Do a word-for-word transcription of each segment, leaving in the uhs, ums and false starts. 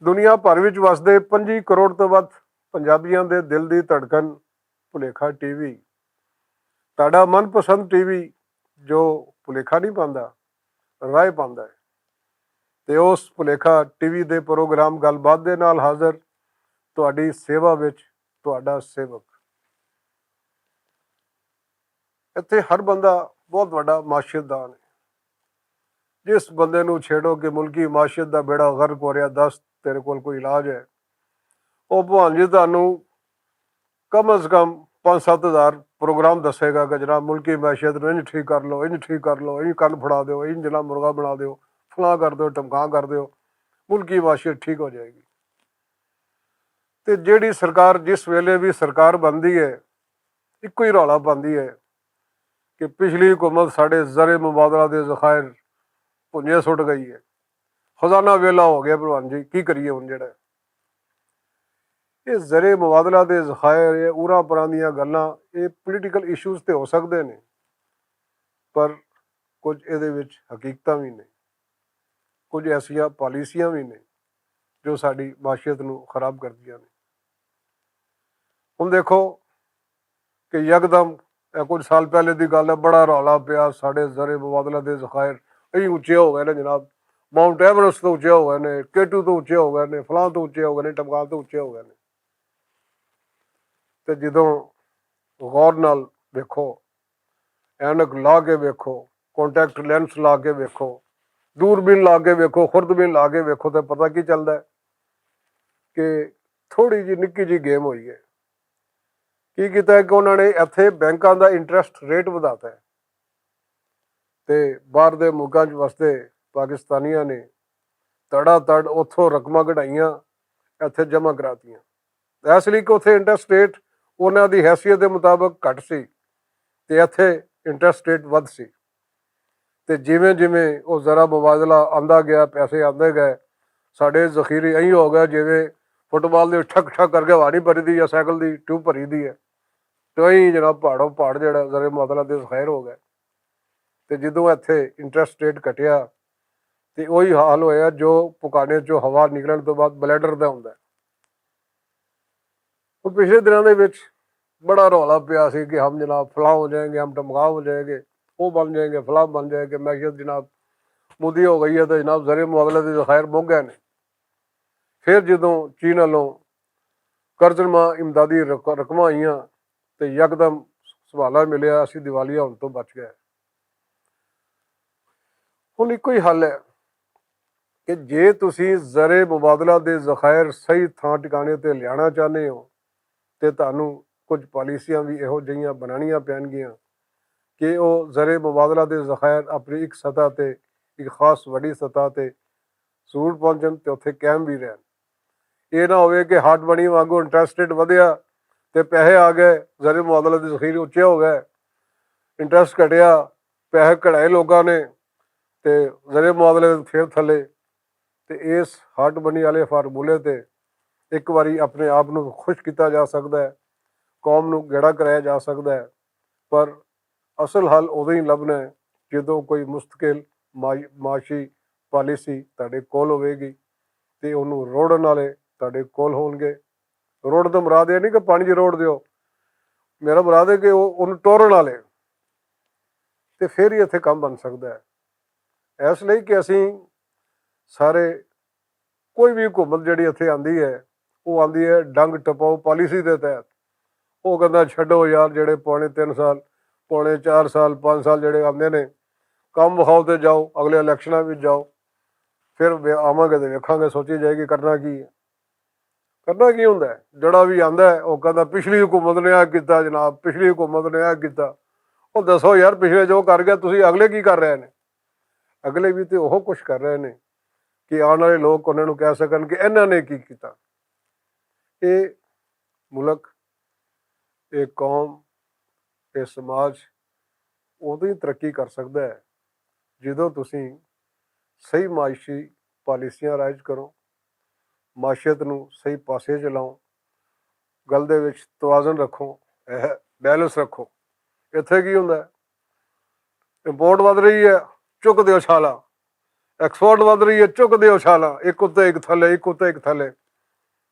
دنیا بھر وچ وسدے پنجی کروڑ توں ودھ پنجابیاں دے دل دی دھڑکن بھلیکھا ٹی وی، تہاڈا من پسند ٹی وی، جو بھلیکھا نہیں پاندا، رائے پاندا ہے۔ تے اس بھلیکھا ٹی وی دے پروگرام گل بات دے نال حاضر، تہاڈی سیوا وچ تہاڈا سیوک۔ اتھے ہر بندہ بہت وڈا معاشیت دان ہے۔ جس بندے نوں چھیڑو کہ ملکی معاشیت دا بیڑا غرق ہو رہا، دس، تیرے کول کوئی علاج ہے؟ او بھوان جی تانوں کم از کم پانچ ست ہزار پروگرام دسے گا کہ جناب، ملکی معیشت نوں انج ٹھیک کر لو، انج ٹھیک کر لو، انج کن پھڑا دیو، انج جناب مرغا بنا دیو، فلاں کر دیو، ٹمکاں کر دیو، ملکی معیشت ٹھیک ہو جائے گی۔ تے جیڑی سرکار جس ویلے بھی سرکار بندی ہے، اکو ہی رولا پاندی ہے کہ پچھلی حکومت ساڈے زر مبادلہ دے ذخائر پنجے سٹ گئی ہے، خزانہ ویلا ہو گیا، بھلوان جی کی کریے ہن؟ جیڑا یہ زر مبادلہ دے ذخائر، یہ اوراں پراں دیاں گلاں، یہ پولیٹیکل ایشوز تے ہو سکدے نے، پر کچھ ایہدے وچ حقیقتاں وی نے، کچھ ایسیاں پالیسیاں وی نے جو ساڈی معیشت نوں خراب کردیاں نے۔ ہن دیکھو کہ یکدم، اے کچھ سال پہلے دی گل ہے، بڑا رولا پیا، ساڈے زر مبادلہ دے ذخائر ایں اچے ہو گئے نے جناب، ماؤنٹ ایورسٹ تو اچے ہو گئے نے، کیٹو تو اچے ہو گئے نے، فلاں تو اچے ہو گئے نے، ٹمکان تو اچے ہو گئے نے۔ تے جدوں غور نال ویکھو، اینک لا کے ویکھو، کانٹیکٹ لینس لا کے ویکھو، دوربین لا کے ویکھو، خوردبین لا کے ویکھو، تے پتہ کی چلدا ہے کہ تھوڑی جی نکی جی گیم ہوئی ہے۔ کی کیتا ہے کہ انہاں نے ایتھے بینکاں دا انٹرسٹ ریٹ ودھاتا ہے تے باہر دے ملکاں 'چ وسدے پاکستانیاں نے تڑا تڑ اتھوں رقماں کڈھائیاں، ایتھے جمع کراتیاں۔ اس لئی کہ اتھے انٹرسٹ ریٹ انہاں دی حیثیت دے مطابق گھٹ سی تے ایتھے انٹرسٹ ریٹ ودھ سی۔ تے جیویں جیویں او ذرا مبادلہ آندا گیا، پیسے آندے گئے، ساڈے ذخیرے ایہہ ہو گیا جیویں فٹبال دی ٹھک ٹھک کر کے ہوا نہیں بھری دی یا سائیکل دی ٹیوب بھری دی ہے، تے ایہہ جناب پہاڑوں پہاڑ جیہڑا ذرا مبادلہ دے ذخائر ہو گئے۔ تے جدوں ایتھے انٹرسٹ ریٹ کٹیا تے اوہی حال ہویا جو پکانے چوں ہوا نکلن توں بعد بلینڈر دا ہوندا ہے۔ ہن پچھلے دناں دے وچ بڑا رولا پیا سی کہ ہم جناب فلاں ہو جائیں گے، ہم ٹمکا ہو جائیں گے، او بن جائیں گے، فلاں بن جائیں گے، معیشت جناب مودی ہو گئی ہے تے جناب زر مبادلہ دے ذخائر مک گئے نے۔ پھر جدوں چین والوں قرض نما امدادی رق- رقماں آئیاں تے یکدم سنبھالا ملیا، اسی دیوالیہ ہون تو بچ گئے۔ ہن اکو ہی حل ہے کہ جے تسی زر مبادلہ دے ذخائر صحیح تھاں ٹکانے تے لیانا چاہنے ہو تے تانوں کچھ پالیسیاں وی ایہو جہیاں بنانیاں پین گیاں کہ او زر مبادلہ دے ذخائر اپنی ایک سطح تے، ایک خاص وڈی سطح تے ضرور پہنچن تے اتھے قائم وی رہن۔ اے نہ ہوئے کہ ہارٹ بنی وانگوں انٹرسٹ ریٹ ودھیا تے پیسے آ گئے، زر مبادلہ دے ذخیرے اچے ہو گئے، انٹرسٹ گھٹیا، پیسے کڑھائے لوکاں نے تے زر مبادلے فیر تھلے۔ تے اس ہارٹ بنی والے فارمولے تے اک واری اپنے آپ نوں خوش کیتا جا سکدا ہے، قوم نوں گھڑا کرایا جا سکدا ہے، پر اصل حل ادوں ہی لبھنا ہے جدوں کوئی مستقل معاشی پالیسی تہاڈے کول ہووے گی تے انہوں روڑن والے تہاڈے کول ہون گے۔ روڑ دا مراد یہ نہیں کہ پانی جی روڑ دیو، میرا مراد ہے کہ انہوں ٹورن والے، تے پھر ہی اتھے کم بن سکدا ہے۔ ایس لئی کہ اسی سارے، کوئی بھی حکومت جیہڑی اتھے آندی ہے، وہ آندی ہے ڈنگ ٹپاؤ پالیسی دے تحت۔ وہ کہندا چھڈو یار، جیہڑے پونے تین سال، پونے چار سال، پانچ سال جیہڑے آندے نے، کم وکھاؤ تے جاؤ، اگلے الیکشناں وچ جاؤ، پھر آواں گے تے ویکھاں گے، سوچی جائے گی کرنا کی ہے۔ کرنا کی ہوندا ہے؟ جیہڑا وی آندا ہے او کہندا پچھلی حکومت نے آ کیتا جناب، پچھلی حکومت نے آ کیتا۔ او دسو یار، پچھلے جو کر گیا تسی اگلے کی کر رہے نے؟ اگلے وی تے اوہو کچھ کر رہے نے کہ آن والے لوگ انہاں نوں کہہ سکن کہ انہاں نے کی کیتا۔ اے ملک، اے قوم، اے سماج ادوں ہی ترقی کر سکدا ہے جدوں تسی صحیح معاشی پالیسیاں رائج کرو، معیشت نوں صحیح پاسے چلاؤ، گل دے وچ توازن رکھو، بیلنس رکھو۔ اتھے کی ہوندا ہے؟ امپورٹ ودھ رہی ہے، چک دیو چھالا، ایکسفورڈ ودھ رہی ہے، چکدے ہو چھالاں، ایک اُتے ایک تھلے، ایک اُتے ایک تھلے۔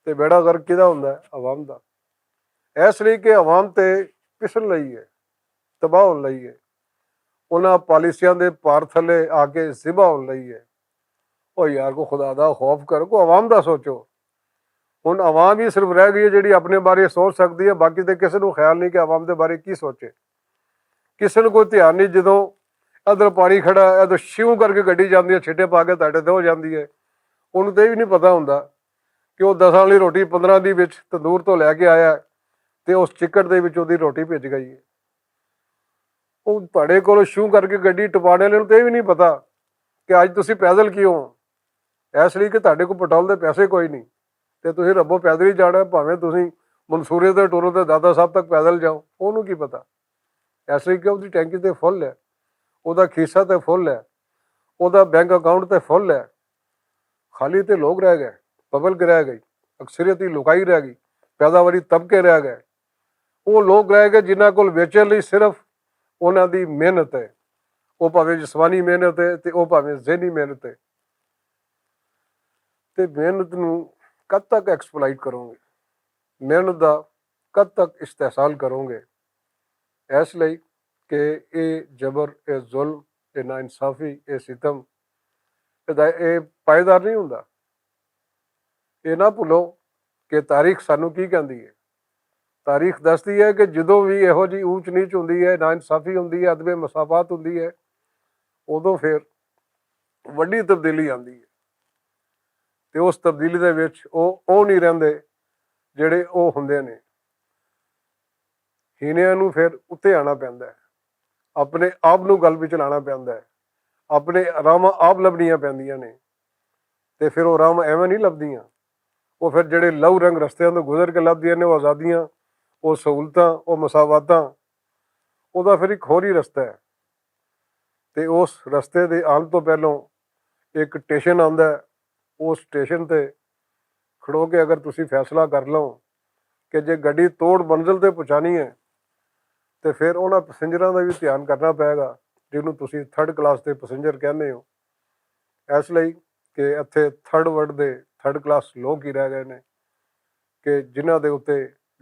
تے بیڑا غرق کدا ہوندا ہے؟ عوام دا۔ ایس لئی کہ عوام تے پسن لئی ہے، تباہ ہون لئی ہے، انہاں پالیسیاں دے پار تھلے آ کے ذبح ہون لئی ہے۔ او یار، کو خدا دا خوف کرو، کو عوام دا سوچو۔ ہن عوام ہی صرف رہ گئی ہے جڑی اپنے بارے سوچ سکدی ہے، باقی تے کسے نوں خیال نہیں کہ عوام دے بارے کی سوچے۔ کسے نوں کوئی دھیان نہیں۔ جدوں ادھر پانی کھڑا ہے، ادھر شیوں کر کے گڈی جاندی ہے، چھٹے پا کے تاڑے تے ہو جاندی ہے، انہوں تے بھی نہیں پتا ہوندا کہ وہ دساں والی روٹی پندرہ دی وچ تندور تو لے کے آیا ہے تے اس چکٹ دے وچ اوہدی روٹی بھج گئی ہے۔ وہ تاڑے کولوں شیوں کر کے گڈی ٹپانے والے نوں تے بھی نہیں پتا کہ اج تسی پیدل کیوں ہو۔ ایس لئی کہ تاڑے کو پٹرول دے پیسے کوئی نہیں، تے تسی ربو پیدل ہی جانا ہے، بھاویں تسی منصورے تے ٹورو تے دادا صاحب تک پیدل جاؤ، انہوں کی پتا۔ ایس لئی کہ اوہدی ٹینکی تے فل ہے، اوہدا کھیسا تے فل ہے، اوہدا بینک اکاؤنٹ تے فل ہے۔ خالی تے لوگ رہ گئے، پبلک رہ گئی، اکثریت ہی لوکائی رہ گئی، پیداواری طبقے رہ گئے۔ وہ لوگ رہ گئے جنہاں کول ویچن لئی صرف انہاں دی محنت ہے، وہ بھاویں جسمانی محنت ہے تے وہ بھاویں ذہنی محنت ہے۔ تے محنت نوں کد تک ایکسپلائٹ کرو گے؟ محنت دا کد تک استحصال کرو گے؟ ایس لئی کہ اے جبر، اے ظلم، اے ناانصافی، اے ستم، اے دا-، اے پائیدار نہیں ہوندا۔ اے نہ بھولو کہ تاریخ سانوں کی کہندی ہے۔ تاریخ دسدی ہے کہ جدوں وی ایہو جی اونچ نیچ ہوندی ہے، ناانصافی ہوندی ہے، عدم مساوات ہوندی ہے، ادوں فیر وڈی تبدیلی آندی ہے۔ تے اس تبدیلی دے وچ او، او نہیں رہندے جڑے او ہوندے نے۔ ہینیاں نوں فیر اُتے آنا پیندا ہے، اپنے آپ نوں گل وچ لانا پیندا ہے، اپنے راہواں آپ لبھنیاں پیندیاں نے۔ تے فیر او راہواں ایویں نہیں لبھدیاں۔ او فیر جڑے لو رنگ رستیاں توں گزر کے لبھدیاں نے، او آزادیاں، او سہولتاں، او مساواتاں، او دا فیر ایک ہور ہی رستہ ہے۔ تے اس رستے دے آن توں پہلوں ایک ٹیشن آندا ہے۔ اس ٹیشن تے کھڑو کے اگر تسی فیصلہ کر لو کہ جے گڈی توڑ منزل تے پہنچانی ہے، تے فیر انہاں پیسنجراں دا وی دھیان کرنا پئے گا، جنوں تسی تھرڈ کلاس دے پیسنجر کہنے ہو۔ اس لئی کہ اتھے تھرڈ ورلڈ دے تھرڈ کلاس لوگ ہی رہ گئے نے کہ جنہاں دے اُتے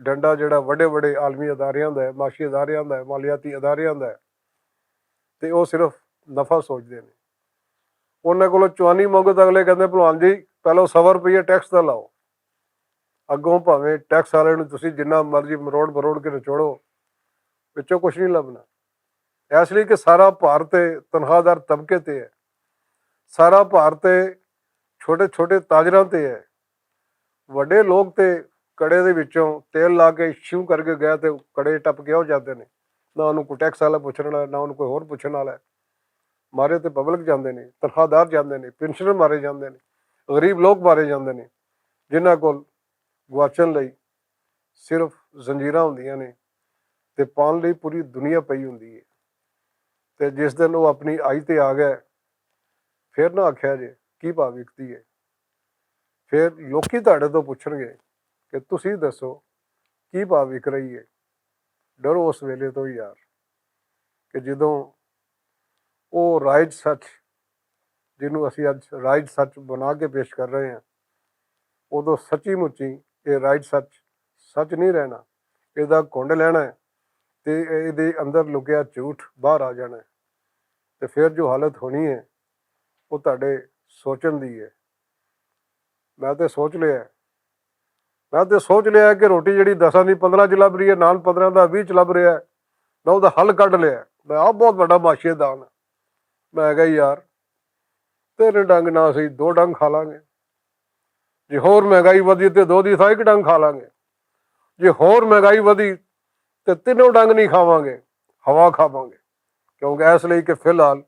ڈنڈا جڑا وڈے وڈے عالمی اداریاں دا ہے، معاشی اداریاں دا ہے، مالیاتی اداریاں دا ہے، تے او صرف نفع سوچدے نے۔ انہاں کولوں چوانی منگو تے اگلے کہندے، "بھلوان جی، پہلو سو روپیہ ٹیکس دا لاؤ۔" اگوں بھاویں ٹیکس والے نوں تسی جنہ مرضی مروڑ مروڑ کے نچوڑو، وچوں کچھ نہیں لبھنا۔ اس لئی کہ سارا بھارت تنخواہ دار طبقے تے ہے، سارا بھارت چھوٹے چھوٹے تاجراں تے ہے۔ وڈے لوگ تے کڑے دے وچوں تیل لا کے شیوں کر کے گئے تے کڑے ٹپ کے ہو جاندے نے۔ نہ انہوں کوئی ٹیکس والا پوچھن والا، نہ انہوں کوئی ہور پوچھن والا ہے۔ مارے تے پبلک جاندے نے، تنخواہ دار جاندے نے، پینشنر مارے جاندے نے، غریب لوگ مارے جاندے نے، جنہاں کول گواچن لئی صرف زنجیراں ہوندیاں نے تے پان لئی پوری دنیا پئی ہوندی ہے۔ تے جس دن وہ اپنی آئی تے آ گئے، پھر نہ آکھیا جے کی بھا وکدی ہے۔ پھر لوکی تہاڈے تو پچھن گے کہ تسی دسو کی بھا وک رہی ہے۔ ڈرو اس ویلے تو یار، کہ جدوں او رائج سچ، جنوں اسی اج رائج سچ بنا کے پیش کر رہے ہیں، ادوں سچی مچی یہ رائج سچ سچ نہیں رہنا، یہ دا کنڈ لینا ہے تے یہ دے اندر لکیا جھوٹ باہر آ جانا ہے۔ تے پھر جو حالت ہونی ہے، وہ تہاڈے سوچن دی ہے۔ میں تے سوچ لیا ہے۔ میں تے سوچ لیا ہے کہ روٹی جڑی دساں دی پندرہ چ لب رہی ہے، نان پندرہ دا ویہہ چ لب رہا ہے، میں وہ حل کڈ لیا ہے۔ میں آپ بہت بڑا معاشی دان ہاں۔ میں کہا یار، تین ڈنگ نہ سی، دو ڈنگ کھا لانگے۔ جی ہور مہنگائی ودی تے دو دی تھاں ایک ڈنگ کھا لانگے۔ جی ہور مہنگائی ودی تے تینوں ڈنگ نہیں کھاواں گے، ہوا کھاواں گے۔ کیونکہ اس لئی کہ فی الحال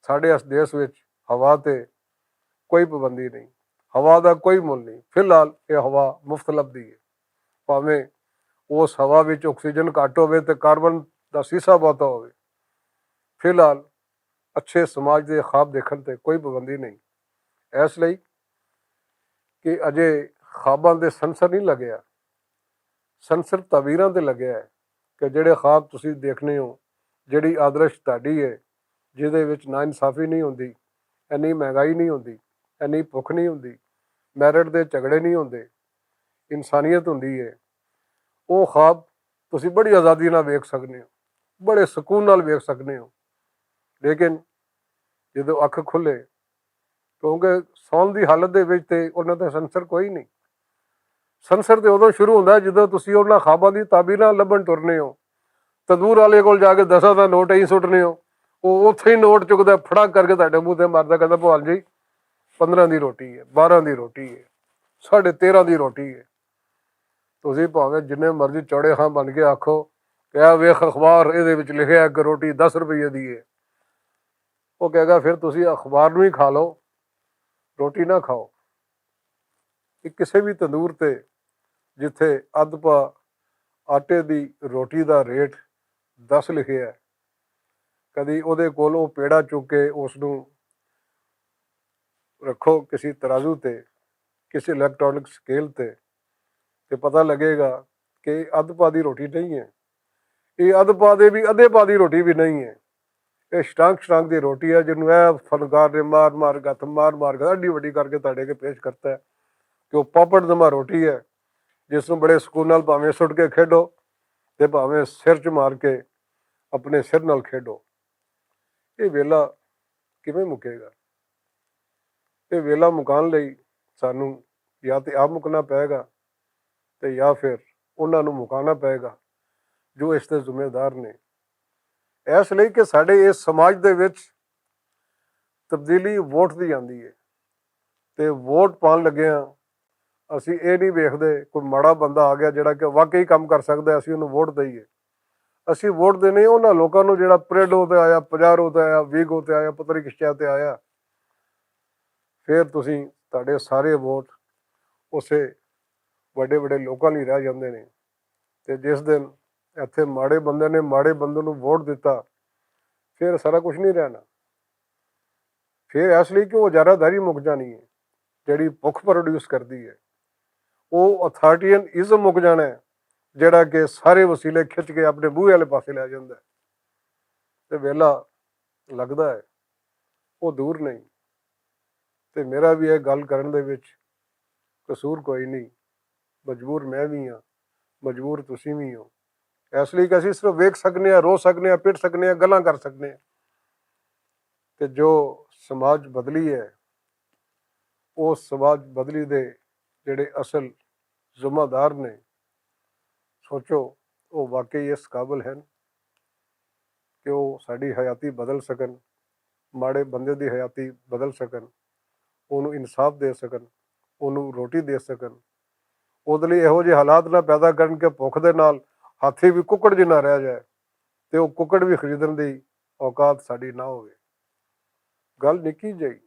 ساڈے اس دیش وچ ہوا تے کوئی پابندی نہیں، ہوا دا کوئی مل نہیں۔ فی الحال یہ ہوا مفت لبھدی ہے، بھاویں اس ہوا وچ آکسیجن گھٹ ہوے تے کاربن دا سیسا بہتا ہوے۔ فی الحال اچھے سماج دے خواب دیکھن تے کوئی پابندی نہیں۔ اس لئی کہ اجے خواباں دے سنسر نہیں لگیا، سنسر تعبیراں تے لگیا ہے کہ جڑے خواب تسی دیکھنے ہو، جڑی آدرش تہاڈی ہے، جدے وچ ناانصافی نہیں ہوندی، اینی مہنگائی نہیں ہوندی، اینی بھکھ نہیں ہوندی، میرٹ دے جھگڑے نہیں ہوندے، انسانیت ہوندی ہے۔ وہ خواب تسی بڑی آزادی نال ویکھ سکنے ہو، بڑے سکون نال ویکھ سکنے ہو۔ لیکن جدوں اکھ کھلے، کیونکہ سون دی حالت دے وچ تے انہاں دا سنسر کوئی نہیں۔ سنسر تے ادوں شروع ہوندا ہے جدوں تسی انہاں خواباں دی تعبیراں لبھن ٹرنے ہو۔ تندور والے کول جا کے دساں دا نوٹ ہی سٹنے ہو، وہ اتھے ہی نوٹ چکدا ہے، پھڑا کر کے تہاڈے منہ تے ماردا، کہندا، "بھوال جی، پندرہ دی روٹی ہے، بارہ دی روٹی ہے، ساڑھے تیرہ دی روٹی ہے۔" تسی بھاویں جنہیں مرضی چوڑے ہاں بن کے آکھو کہ اے ویکھ اخبار، اے دے وچ لکھیا ہے کہ روٹی دس روپے دی ہے۔ وہ کہے گا، "پھر تسی اخبار نوں ہی کھا لو، روٹی نہ کھاؤ۔" کہ کسے بھی تندور تے جتھے ادھ پا آٹے دی روٹی دا ریٹ دس لکھیا ہے، کدی اودے کول او پیڑا چک کے اس نوں رکھو کسی ترازو تے، کسی الیکٹرانک سکیل تے، تے پتہ لگے گا کہ ادھ پا دی روٹی نہیں ہے۔ یہ ادھ پا دے بھی، ادھے پا دی روٹی بھی نہیں ہے۔ یہ شٹانک شٹانک دی روٹی ہے، جنوں اے فنکار نے مار مار گت، مار مار گت، اڈی وڈی کر کے تہاڈے کے پیش کرتا ہے کہ وہ پاپڑ نما روٹی ہے، جس نوں بڑے سکون نال بھاویں سٹ کے کھیڈو تے بھاویں سر چ مار کے اپنے سر نال کھیڈو۔ یہ ویلا کیویں مکے گا؟ یہ ویلا مکان لئی سانوں یا تے آپ مکنا پائے گا تے یا پھر انہاں نوں مکانا پائے گا جو اس دے ذمہ دار نے۔ اس لئی کہ ساڈے اس سماج دے وچ تبدیلی ووٹ دی آندی ہے، تے ووٹ پان لگے ہاں، اسی اے نہیں ویکھدے کوئی ماڑا بندہ آ گیا جڑا کہ واقعی کم کر سکدا ہے، اسی انہوں ووٹ دئیے۔ اسی ووٹ دینے انہاں لوکاں نوں جڑا پریڈو تے آیا، پجارو تے آیا، ویگو تے آیا، پتہ نہیں کس شے تے آیا۔ پھر تسی، تہاڈے سارے ووٹ اسے وڈے وڈے لوکاں لئی رہ جاندے نے۔ تے جس دن اتھے ماڑے بندے نے ماڑے بندے نوں ووٹ دتا، پھر سارا کچھ نہیں رہنا۔ پھر اس لئی کہ وہ اجارہ داری مک جانی ہے، جڑی بھکھ پروڈیوس کردی ہے۔ وہ اتھارٹین ازم مک جانا ہے، جڑا کہ سارے وسیلے کھچ کے اپنے بوہے والے پاسے لے جاندا ہے۔ تے ویلا لگدا ہے، وہ دور نہیں۔ تے میرا بھی یہ گل کرن دے وچ قصور کوئی نہیں۔ مجبور میں بھی ہاں، مجبور تسی بھی ہو۔ اس لئی کہ اسی صرف ویکھ سکنے ہاں، رو سکنے ہاں، پٹ سکنے ہاں، گلاں کر سکنے ہاں۔ تے جو سماج بدلی ہے، او سماج بدلی دے جڑے اصل ذمہ دار نے، سوچو، او واقعی اس قابل ہیں کہ او ساڈی حیاتی بدل سکن، ماڑے بندے دی حیاتی بدل سکن، اونوں انصاف دے سکن، اونوں روٹی دے سکن۔ اودے لئی ایہو جہے حالات نہ پیدا کرن کہ بھکھ دے نال ہاتھی وی ککڑ جنہاں رہ جائے تے او ککڑ وی خریدن دی اوقات ساڈی نہ ہووے۔ گل نکی جئی۔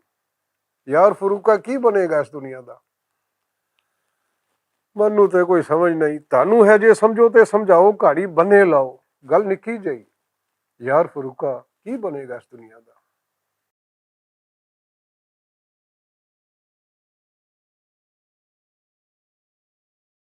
یار فروقہ، کی بنے گا اس دنیا دا؟ منوں تے کوئی سمجھ نہیں۔ تانوں ہے جے سمجھو تے سمجھاؤ، گھاڑی بنے لاؤ۔ گل نکی جئی۔ یار فروقہ، کی بنے گا اس دنیا دا؟